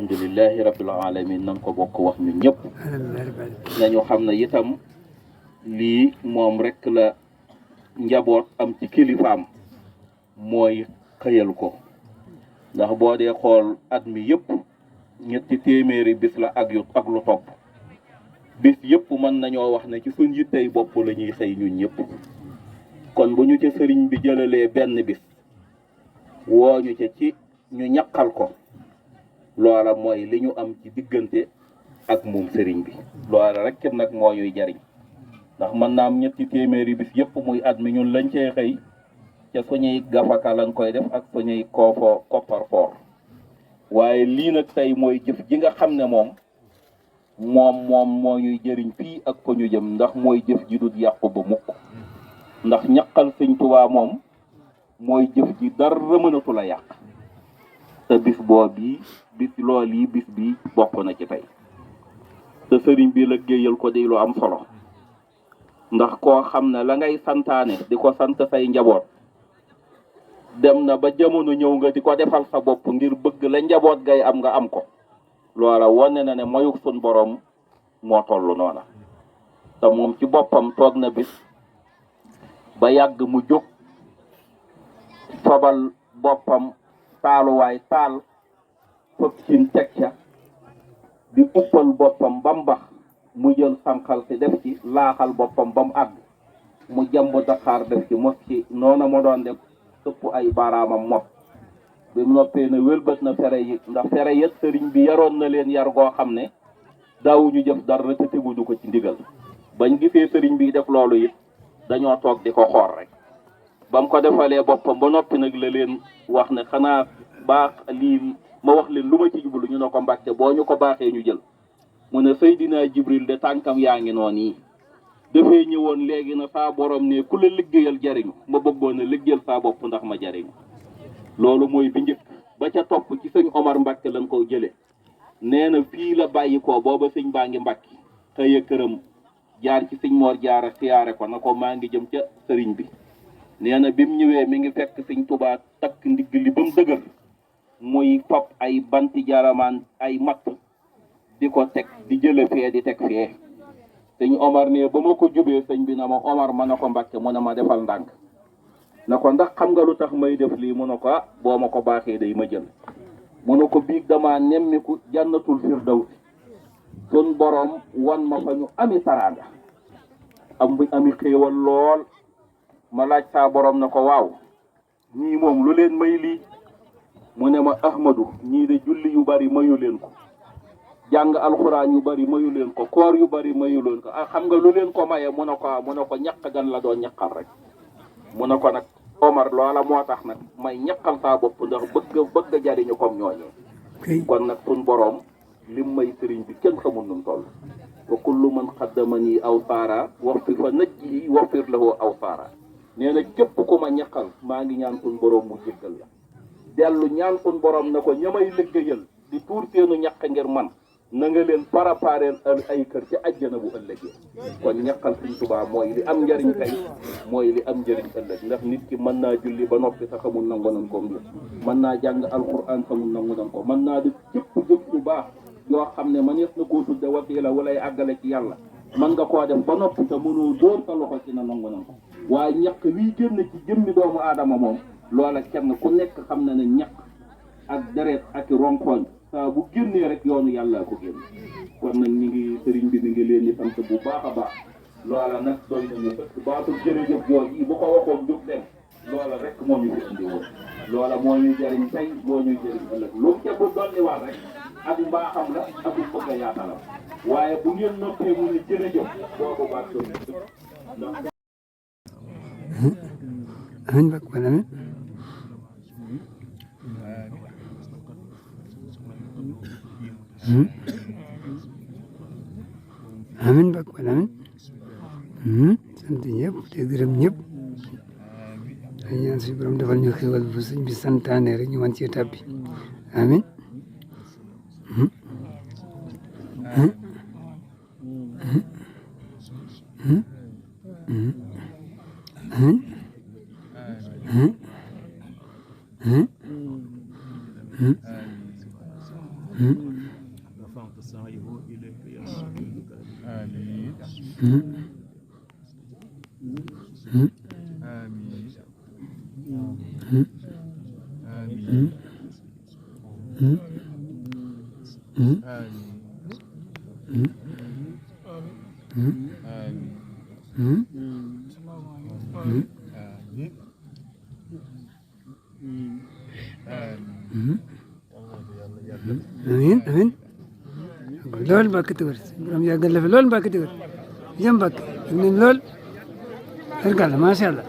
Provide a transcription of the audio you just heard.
alhamdulillahi rabbil alamin nan ko bokk wax ñun ñëpp nañu xam ne itam lii moom rek la njaboot am ci kilifaam mooy xëyal ko ndax boo dee xool at mi yëpp ñetti téeméeri bis la ak lu topp bis yëpp mën nañoo wax ne ci suñ yittey bopp la ñuy xëy ñun ñëpp kon bu ñu ca sëriñ bi jëlalee benn bis wooñu ca ci ñu ñaqal ko loola mooy li ñu am ci diggante ak moom sëriñ bi loola rek nag moo ñuy jariñ ndax mën naa am ñetti téeméeri bis yëpp muy at mi ñun lañ cee xëy ca suñuy gafaka lañ koy def ak suñuy koppar foor waaye lii nag tey mooy jëf ji nga xam ne moom moo ñuy jëriñ fii ak fa ñu jëm ndax mooy jëf ji du yàqu ba mukk ndax ñaqal sëñ Tuubaa moom mooy jëf ji dara mënatu la yàq te bis boobu bis lool yi bis bi bokk na ci tey te sëriñ bi liggéeyal ko di lu am solo ndax koo xam ne la ngay santaane di ko sant say njaboot dem na ba jamono ñëw nga di ko defal sa bopp ngir bëgg la njaboot gay am nga am ko loola wane na ne mayuk sun borom moo toll noona te moom ci boppam toog na bis ba yàgg mu jóg fabal boppam taaluwaay taal fëpp cin teg ca di uppal boppam ba mu bax mu jël sànqal si def ci laaxal boppam ba mu àgg mu jàmb daqaar def ci mos ci noona ma doon def sëpp ay baaraamam mos bi mu noppee ne wëlbët na fere yi ndax fere yët sëriñ bi yaroon na leen yar goo xam ne daawuñu jëf dara te teguñu ko ci ndigal bañ gisee sëriñ bi def loolu it dañoo toog di ko xool rek ba mu ko defalee boppam ba noppi nag la leen wax ne xanaa baax lii ma wax leen lu ma ci jublu ñu ne ko Mbàkke boo ñu ko baaxee ñu jël mu ne Seydina Jibril de tànkam yaa ngi noonu yi dafay ñëwoon léegi na saa borom ne ku la liggéeyal jariñu ma bëggoon a liggéeyal saa bopp ndax ma jariñu loolu mooy bi njëkk ba ca topp ci sëñ Omar Mbàkke lañ ko jëlee nee na fii la bàyyi ko booba sëñ baa ngi Mbàkke xëye këram jaar ci sëñ Moor Jaara siyaare ko na ko maa ngi jëm ca sëriñ bi nee na bi mu ñëwee mi ngi fekk sëñ Tuubaa takk ndigg li ba mu dëgër muy fab ay banti jaramaan ay matt di ko teg di jële fee di teg fee sëñ Omar ne ba ma ko jubee sëñ bi na ma Omar ma na ko Mbàkke mu ne ma defal ndànk na ko ndax xam nga lu tax may def lii mu ne ko ah boo ma ko baaxee day ma jël mu ne ko biig dama nemmiku jannatul firdawsi sun borom wan ma fa ñu ami taraanga ami xéewal lool ma laaj saa borom na ko waaw ñii moom lu leen may lii mu ne ma Ahmadu ñii de julli yu bari mayu leen ko jàng alxuraan yu bari mayu leen ko koor yu bari mayu leen ko ah xam nga lu leen ko maye mu ne ko ñaq gan la doon ñaqal rek mu ne ko nag Omar loola moo tax nag may ñaqal saa bopp ndax bëgg jariñu comme ñooñee kon nag sun boroom lim may sëriñ bi kenn xamul num toll wa kullu man xaddamani aw saara waxfir fa najji waxfir lahu aw saara nee na képp ku ma ñaqal maa ngi ñaan sun boroom mu jéggal la dellu ñaan sun boroom na ko ñamay liggéeyal di tuur seenu ñaq ngir man na nga leen préparer ay kër ci àjjana bu ëllëgee kon ñaqal Sëñ Tuubaa mooy li am njariñ tey mooy li am njariñ ëllëg ndax nit ki mën naa julli ba noppi sa xamul nangu nan ko mbir mën naa jàng alquran xamul nangu nan ko mën naa def jëpp bu baax yoo xam ne mënees na koo tudde wasiila walay àggale ci yàlla mën nga koo def ba noppi te mënoo dóor sa loxo ci na nangu nan ko waaye ñaq wii génn ci jëmmi doomu aadama moom loola kenn ku nekk xam na ne ñaq ak deret ak ronkoñ saa bu génnee rek yoonu yàlla ko génn kon nag ñu ngi sëriñ bi mi ngi leen di sant bu baax a baax loola nag doy nañu fekk baatul jërëjëf jooju yi bu ko waxoon jóg dem loola rek moo ñu fi indi woon loola moo ñuy jëriñ tey moo ñuy jëriñ ëllëg lu mu bu dolli waat rek ak mbaaxam la ak bu bëgg a yaatalam waaye bu ngeen noppee mu ne jërëjëf boobu baat doon ndax amin bak wala amin amin bak wala amin sant ñëpp te gërëm ñëpp ay ñaan suñu borom defal ñu xéwal bu sëñ bi santaane rek ñu mën cee tàbbi amin amin وأنت سعيه إليك يا سبيلك آمين آمين amiin amiin lool Mbàkke te wér borom yàggal la fi lool Mbàkke te wér jëm Mbàkke yëg nañ lool barkalla macha allah